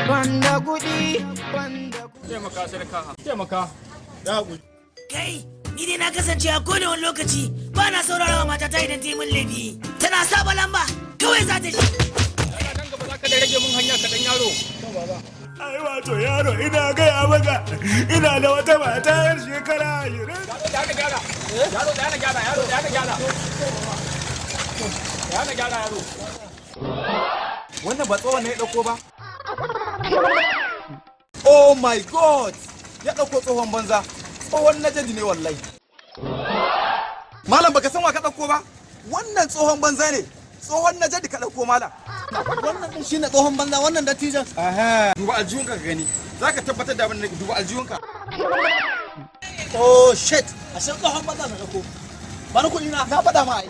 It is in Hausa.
Banda kuɗi, banda kuɗi. Taimaka sarka, taimaka. Ya haƙuri. Kai, ni dai na kasance a kowane wani lokaci ba na saurara wa matata idan ta yi min laifi. Tana saba lamba, kawai za ta ji. Nan gaba za ka da rage mun hanya kaɗan, yaro. Ai wato yaro, ina gaya maka, ina da wata mata yar shekara 20. Yaro, da na gyara. Yaro, da na gyara. Yaro, da na gyara. Da na gyara, yaro. Wannan ba tsohon ne ya ɗauko ba? Oh my God! Ya ɗauko tsohon banza. Tsohon najadi ne wallahi. Malam, baka san wa ka ɗauko ba? Wannan tsohon banza ne. Tsohon najadi ka ɗauko, malam. Wannan din shine tsohon banza, wannan dattijan? Aha. Duba aljihunka ka gani. Za ka tabbatar da abin da duba aljihunka. Oh shit, ashe tsohon banza na dauko. Bani kuɗi na, na faɗa ma ai.